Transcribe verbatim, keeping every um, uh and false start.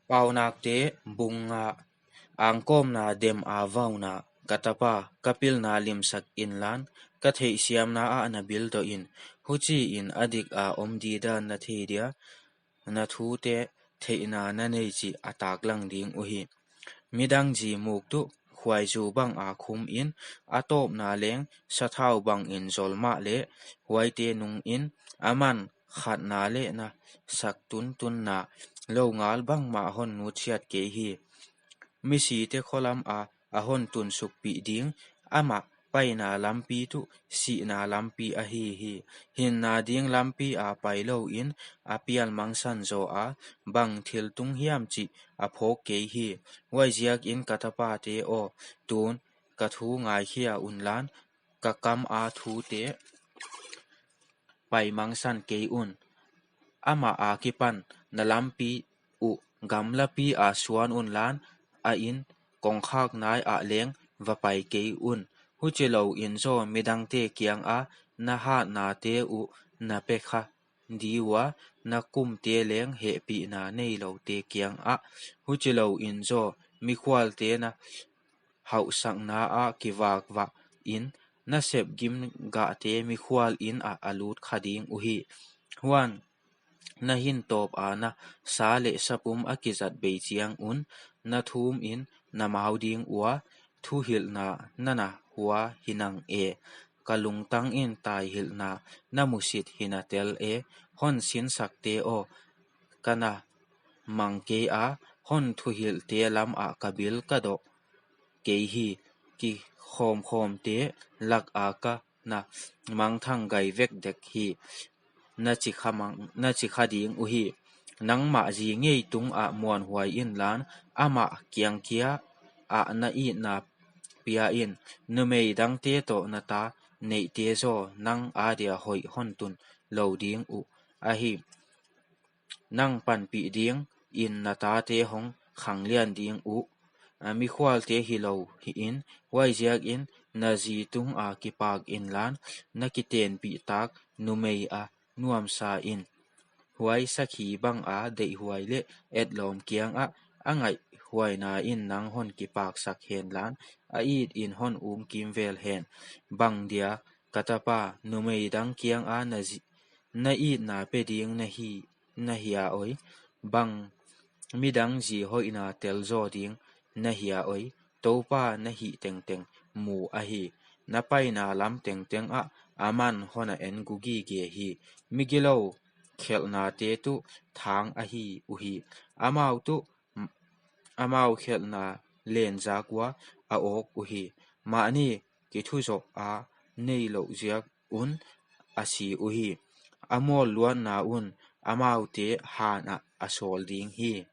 Paunakte bung nga. Angkawmna dem a vauna. Ka tapa, ka pilna limsak inlan, ka theihsiamna ah na bildoh in. Huchiin a dik a om didan na thei dia, na thute theihna na nei chih a taklang ding uhi. Midang zi muk tuh khuaizu bang a khum in, a tawpna leng sathau bangin zol mahleh, huaite nung in, aman khatna leh na sak tuntunna, lou ngal bangmah hon nutsiat kei hi. Misite kholam a a hon tunsukpih ding, amah paina lampi tuh sihna lampi ahi hi. Hinna ding lampi a pai lou in, a pial mangsan zaw a, bang thil tung hiam chih a phawk kei hi. Huaiziakin ka tapate aw, tun ka thu ngaikhia unlan, ka kam a thute pai mangsan kei un. Amah akipan na lampi uh gamlapi a suan unlan, a in kongkhak nai ah leng va pai kei un. Huchilou in zaw midangte kiang a na hatnate uh na pe kha di ua, na kumte leng hehpihna neiloute kiang ah. Huchilou in zaw mikhualte na hauhsakna ah kivakvah in, na sepgim gahte mikhual in ah a lut kha ding uhi. Huan na hin tawp a na sa leh sapum a kizat bei chiang un, na thum in na mau ding ua, thuhilhna na na hua hi nang e. Ka lungtang in taihilhna na musit hi na tel e. Hon sinsakte aw, ka na mang kei a, hon thuhilhte lam ah ka bil ka doh kei hi. Kikhawmkhawmte lak a ka na mangthang gai vek dek hi, na chi kha mang, na chi kha ding uhi. Nangmah zi ngei tung ah muanhuai inlan, amah kiang kia ah na itna pia in. Numei dangte toh na ta neihte zaw nang adia hoih hon tun lou ding uh ahi. Nang panpih ding in na tate hong khanglian ding uh. A, mikhualte hilou hi in, huaiziakin na zi tung a kipak inlan, na kitenpih tak numei a nuamsa in. Huai sakhi bang a deihhuai leh etlawm kiang ah a ngaihhuaina in nang hon kipaksak henlan, a it in hon um kimvel hen. Bang dia, ka tapa, numei dang kiang a na zi, na itna pe ding na hi, na hia oi? Bang midang zi hoihna tel zaw ding na hia oi? Toupa na hih tengteng mu ahi. Na paina lam tengteng ah aman hon a en gugige hi. Migilou khelhnate tuh thang ahi uhi. Amau tuh, amau khelhna len zak ua a awk uhi. Mahni kithuzoh a neilouh ziak un a si uhi. A mawl luatna un amaute han ah a sawl ding hi.